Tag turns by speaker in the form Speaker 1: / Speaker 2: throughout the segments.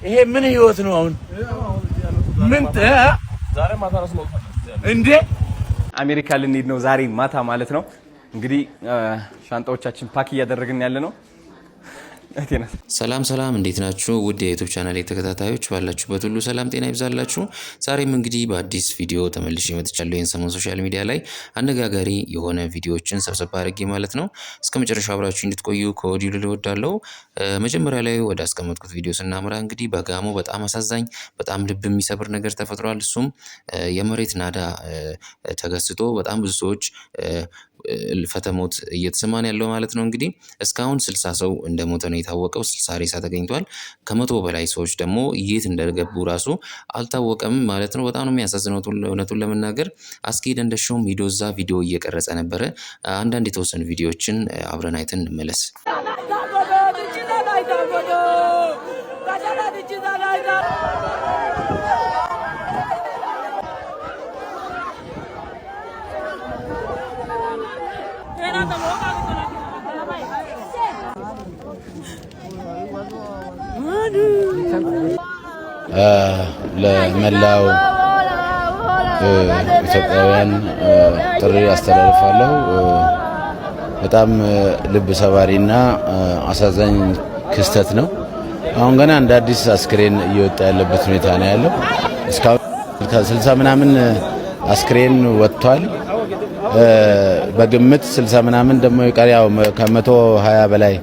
Speaker 1: ይሄ ምን ህይወት ነው አሁን? ምን እንዴ?
Speaker 2: አሜሪካ ልንሄድ ነው ዛሬ ማታ ማለት ነው። እንግዲህ ሻንጣዎቻችን pack እያደረግን ያለ ነው።
Speaker 3: ሰላም ሰላም፣ እንዴት ናችሁ? ውድ የ YouTube channel ተከታታዮች ባላችሁበት ሁሉ ሰላም ጤና ይብዛላችሁ። ዛሬም እንግዲህ በአዲስ ቪዲዮ ተመልሼ መጥቻለሁ። ይህን ሰሞን social media ላይ አነጋጋሪ የሆነ ቪዲዮዎችን ሰብሰብ አድርጌ ማለት ነው። እስከ መጨረሻው አብራችሁ እንድትቆዩ ከወዲሁ ልል እወዳለሁ። መጀመሪያ ላይ ወደ አስቀመጥኩት ቪዲዮ ስናምራ እንግዲህ በጋሞ በጣም አሳዛኝ፣ በጣም ልብ የሚሰብር ነገር ተፈጥሯል። እሱም የመሬት ናዳ ተከስቶ በጣም ብዙ ሰዎች ህልፈተ ሞት እየተሰማን ያለው ማለት ነው። እንግዲህ እስካሁን 60 ሰው እንደሞተ ነው የታወቀው። 60 ሬሳ ተገኝቷል። ከ100 በላይ ሰዎች ደግሞ የት እንደገቡ ራሱ አልታወቀም ማለት ነው። በጣም ነው የሚያሳዝነው እውነቱን ለመናገር። አስጌ ደንደሾም ሂዶ እዛ ቪዲዮ እየቀረጸ ነበረ። አንዳንድ የተወሰኑ ቪዲዮዎችን አብረን አይተን እንመለስ።
Speaker 4: ለመላው ኢትዮጵያውያን ጥሪ አስተላልፋለሁ። በጣም ልብ ሰባሪና አሳዛኝ ክስተት ነው። አሁን ገና እንደ አዲስ አስክሬን እየወጣ ያለበት ሁኔታ ነው ያለው። እስካሁን 60 ምናምን አስክሬን ወጥቷል። በግምት 60 ምናምን ደግሞ ይቀር፣ ያው ከ120 በላይ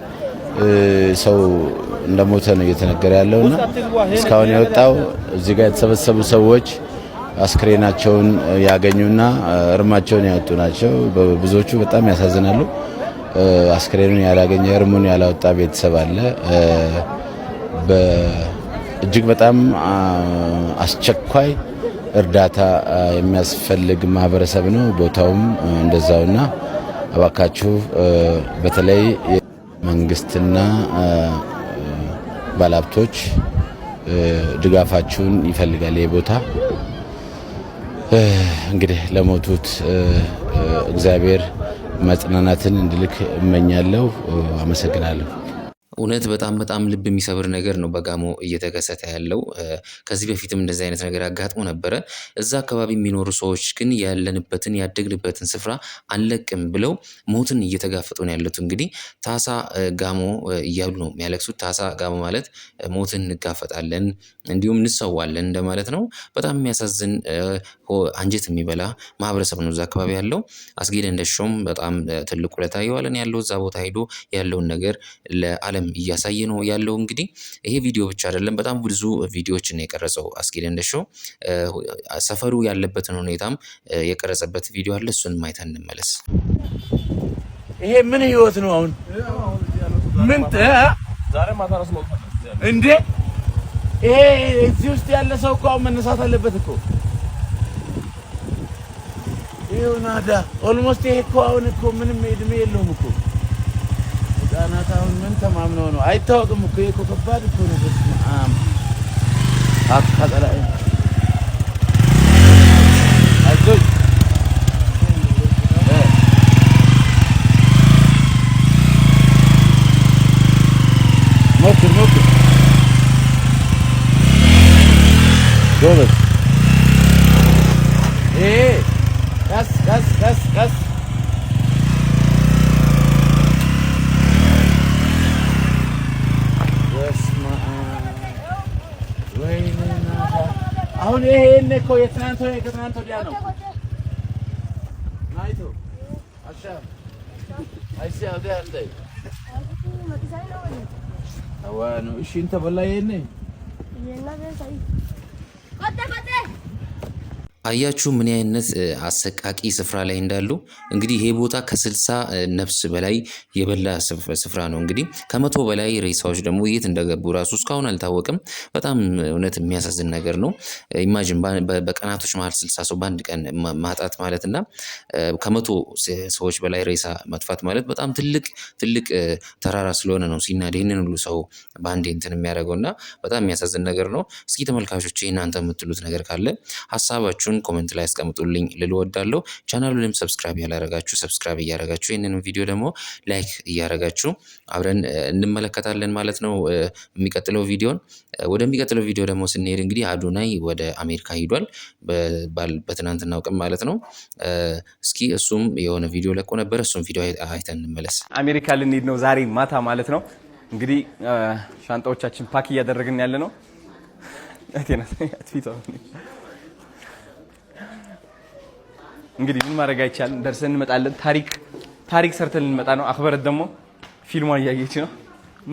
Speaker 4: ሰው እንደሞተ ነው እየተነገረ ያለውና እስካሁን የወጣው እዚህ ጋር የተሰበሰቡ ሰዎች አስክሬናቸውን ያገኙና እርማቸውን ያወጡ ናቸው። ብዙዎቹ በጣም ያሳዝናሉ። አስክሬኑን ያላገኘ እርሙን ያላወጣ ቤተሰብ አለ። እጅግ በጣም አስቸኳይ እርዳታ የሚያስፈልግ ማህበረሰብ ነው። ቦታውም እንደዛውና እባካችሁ በተለይ መንግስትና ባለሀብቶች ድጋፋችሁን ይፈልጋል። ይህ ቦታ እንግዲህ ለሞቱት እግዚአብሔር መጽናናትን እንዲልክ እመኛለሁ። አመሰግናለሁ።
Speaker 3: እውነት በጣም በጣም ልብ የሚሰብር ነገር ነው በጋሞ እየተከሰተ ያለው። ከዚህ በፊትም እንደዚህ አይነት ነገር አጋጥሞ ነበረ። እዛ አካባቢ የሚኖሩ ሰዎች ግን ያለንበትን ያደግንበትን ስፍራ አንለቅም ብለው ሞትን እየተጋፈጡ ነው ያሉት። እንግዲህ ታሳ ጋሞ እያሉ ነው የሚያለቅሱት። ታሳ ጋሞ ማለት ሞትን እንጋፈጣለን እንዲሁም እንሰዋለን እንደማለት ነው። በጣም የሚያሳዝን አንጀት የሚበላ ማህበረሰብ ነው እዛ አካባቢ ያለው። አስጌ ደንደሾም በጣም ትልቅ ውለታ እየዋለን ያለው እዛ ቦታ ሄዶ ያለውን ነገር ለዓለም እያሳየ ነው ያለው። እንግዲህ ይሄ ቪዲዮ ብቻ አይደለም፣ በጣም ብዙ ቪዲዮዎችን ነው የቀረጸው አስጌ ደንደሾ። ሰፈሩ ያለበትን ሁኔታም የቀረጸበት ቪዲዮ አለ። እሱን አይተን እንመለስ።
Speaker 1: ይሄ ምን ህይወት ነው አሁን? ምን እንዴ? ይሄ እዚህ ውስጥ ያለ ሰው እኮ አሁን መነሳት አለበት እኮ። ይኸው ናዳ almost። ይሄ እኮ አሁን እኮ ምንም እድሜ የለውም እኮ ህጻናት አሁን ምን ተማምነው ነው አይታወቅም እኮ። ይሄ እኮ ከባድ እኮ ነው። በስመ አብ አካጠላ አይዞህ ሞክር ሞክር ጎበዝ። ይሄ ቀስ ቀስ ቀስ ቀስ። በስመ አብ ወይኔ ናዳ። አሁን ይሄ እኮ የትናንት ወይ ከትናንት ወዲያ ነው። ናይቶ አሻም አይሲ አውደ አንተ አዋኑ እሺ እንተ በላ ይሄኔ
Speaker 3: አያችሁ ምን አይነት አሰቃቂ ስፍራ ላይ እንዳሉ። እንግዲህ ይሄ ቦታ ከ60 ነፍስ በላይ የበላ ስፍራ ነው። እንግዲህ ከ100 በላይ ሬሳዎች ደግሞ የት እንደገቡ ራሱ እስካሁን አልታወቅም። በጣም እውነት የሚያሳዝን ነገር ነው። Imagine በቀናቶች መሀል 60 ሰው በአንድ ቀን ማጣት ማለት እና ከ100 ሰዎች በላይ ሬሳ መጥፋት ማለት በጣም ትልቅ ትልቅ ተራራ ስለሆነ ነው ሲናድ ይህንን ሁሉ ሰው በአንዴ እንትን የሚያደርገው እና በጣም የሚያሳዝን ነገር ነው። እስኪ ተመልካቾች እናንተ የምትሉት ነገር ካለ ሀሳባችሁን አስተያየታችሁን comment ላይ አስቀምጡልኝ ልል እወዳለሁ። ቻናሉንም subscribe ያላረጋችሁ subscribe እያረጋችሁ ይህንን ቪዲዮ ደግሞ like እያረጋችሁ አብረን እንመለከታለን ማለት ነው። የሚቀጥለው ቪዲዮን ወደሚቀጥለው ቪዲዮ ደግሞ ስንሄድ እንግዲህ አዶናይ ወደ አሜሪካ ሂዷል፣ በትናንትናው ቀን ማለት ነው። እስኪ እሱም የሆነ ቪዲዮ ለቆ ነበር። እሱም ቪዲዮ አይተን እንመለስ።
Speaker 2: አሜሪካ ልንሄድ ነው ዛሬ ማታ ማለት ነው። እንግዲህ ሻንጣዎቻችን pack እያደረግን ያለ ነው። ፊቷ እንግዲህ ምን ማድረግ አይቻልም። ደርሰን እንመጣለን። ታሪክ ታሪክ ሰርተን ልንመጣ ነው። አክበረት ደግሞ ፊልሟን እያየች ነው።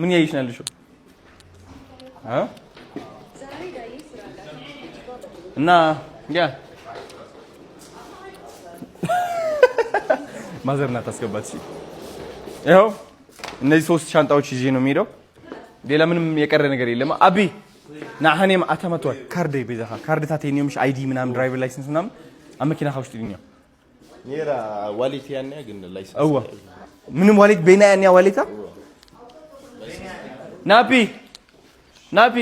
Speaker 2: ምን እያየች ነው ያለሽው? እ እና yeah mother ናት አስገባት። እሺ ይኸው እነዚህ ሶስት ሻንጣዎች ይዤ ነው የሚሄደው። ሌላ ምንም የቀረ ነገር የለም። አቢ ናሃኔም አታመቷል ካርድ በዛኻ ካርድ ታቴኒዮም ID ምናምን driver license ምናምን ኣብ መኪናኻ ውሽጢ ድኛ
Speaker 5: ኔራ wallet ያና ግን license
Speaker 2: እወ ምንም wallet በይና ያኛ wallet ኣ ናፒ ናፒ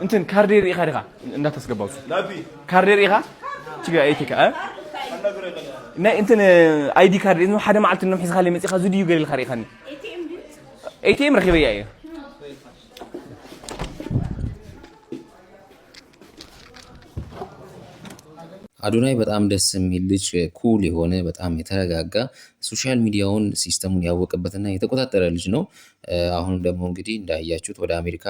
Speaker 2: እንትን ካርዴ ርኢኻ ዲኻ እንዳታስገባው
Speaker 5: ናፒ
Speaker 2: ካርዴ ርኢኻ ችግር ኣይቴካ ናይ እንትን ID card ሓደ መዓልቲ ኖም ሒዝካ መፂኻ ዝድዩ ገሊልካ ርኢኻኒ ATM ረኺበያ እየ።
Speaker 3: አዶናይ በጣም ደስ የሚል ልጅ፣ cool የሆነ፣ በጣም የተረጋጋ፣ social media ውን system ኡን ያወቀበትና የተቆጣጠረ ልጅ ነው። አሁን ደግሞ እንግዲህ እንዳያችሁት ወደ አሜሪካ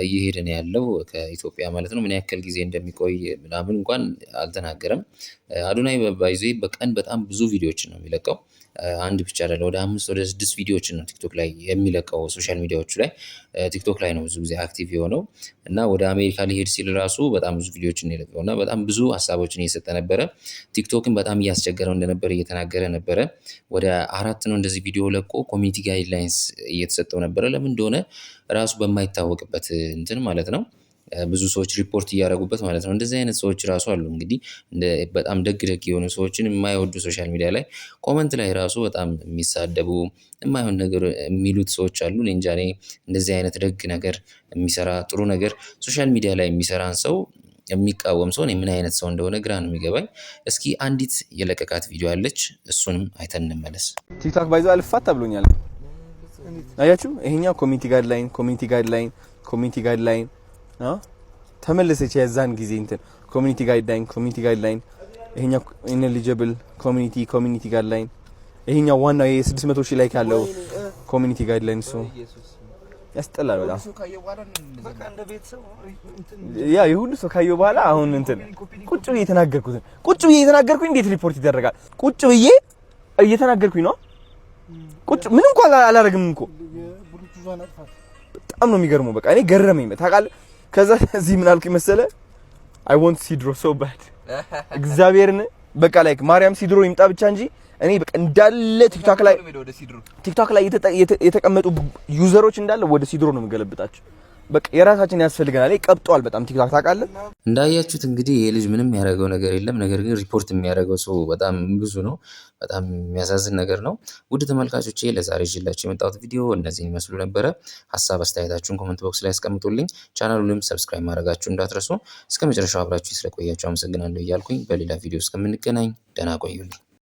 Speaker 3: እየሄደ ነው ያለው ከኢትዮጵያ ማለት ነው። ምን ያክል ጊዜ እንደሚቆይ ምናምን እንኳን አልተናገረም። አዶናይ by the way በቀን በጣም ብዙ ቪዲዮዎችን ነው የሚለቀው። አንድ ብቻ አይደለም፣ ወደ አምስት ወደ ስድስት ቪዲዮዎችን ነው ቲክቶክ ላይ የሚለቀው። Social media ዎቹ ላይ ቲክቶክ ላይ ነው ብዙ ጊዜ active የሆነው እና ወደ አሜሪካ ሊሄድ ሲል ራሱ በጣም ብዙ ቪዲዮዎችን የለቀው እና በጣም ብዙ ሀሳቦችን እየሰጠ ነበረ። ቲክቶክን በጣም እያስቸገረው እንደነበረ እየተናገረ ነበረ። ወደ አራት ነው እንደዚህ ቪዲዮ ለቆ community guidelines እየተሰጠው ነበረ። ለምን እንደሆነ ራሱ በማይታወቅበት እንትን ማለት ነው። ብዙ ሰዎች ሪፖርት እያደረጉበት ማለት ነው። እንደዚህ አይነት ሰዎች ራሱ አሉ። እንግዲህ በጣም ደግ ደግ የሆኑ ሰዎችን የማይወዱ social media ላይ comment ላይ ራሱ በጣም የሚሳደቡ፣ የማይሆን ነገር የሚሉት ሰዎች አሉ። እኔ እንጃ፣ እኔ እንደዚህ አይነት ደግ ነገር የሚሰራ፣ ጥሩ ነገር social media ላይ የሚሰራን ሰው የሚቃወም ሰው እኔ ምን አይነት ሰው እንደሆነ ግራ ነው የሚገባኝ። እስኪ አንዲት የለቀቃት ቪዲዮ አለች፣ እሱንም አይተን እንመለስ።
Speaker 2: ቲክቶክ by the way አልፋታ ብሎኛል። አያችሁ፣ ይሄኛው community guideline፣ community guideline፣ community guideline ተመለሰች። የዛን ጊዜ እንትን community guideline፣ community guideline፣ ይሄኛው ineligible፣ community guideline፣ ይሄኛው ዋናው የ600 ሺህ like ያለው community guideline እሱ ያስጠላል በጣም። ያ የሁሉ ሰው ካየው በኋላ አሁን እንትን ቁጭ ብዬ የተናገርኩትን ቁጭ ብዬ የተናገርኩኝ እንዴት ሪፖርት ይደረጋል? ቁጭ ብዬ እየተናገርኩኝ ነው። ቁጭ ምንም እንኳን አላደርግም እኮ። በጣም ነው የሚገርመው። በቃ እኔ ገረመኝ ታውቃለህ። ከዛ እዚህ ምን አልኩኝ መሰለህ? I want ሲድሮ so bad። እግዚአብሔርን በቃ like ማርያም ሲድሮ ይምጣ ብቻ እንጂ እኔ በቃ እንዳለ ቲክቶክ ላይ የተቀመጡ user ኦች እንዳለ ወደ ሲድሮ ነው የምገለብጣቸው። በቃ የራሳችን ያስፈልገናል። ቀብጧል በጣም ቲክቶክ ታውቃለህ።
Speaker 3: እንዳያችሁት እንግዲህ ይሄ ልጅ ምንም ያደረገው ነገር የለም። ነገር ግን ሪፖርት የሚያደርገው ሰው በጣም ብዙ ነው። በጣም የሚያሳዝን ነገር ነው። ውድ ተመልካቾቼ፣ ለዛሬ ይዤላችሁ የመጣሁት ቪዲዮ እነዚህን ይመስሉ ነበረ። ሀሳብ አስተያየታችሁን comment box ላይ አስቀምጡልኝ። ቻናሉንም subscribe ማድረጋችሁ እንዳትረሱ። እስከ መጨረሻው አብራችሁ ስለቆያችሁ አመሰግናለሁ እያልኩኝ በሌላ ቪዲዮ እስከምንገናኝ ደህና ቆዩልኝ።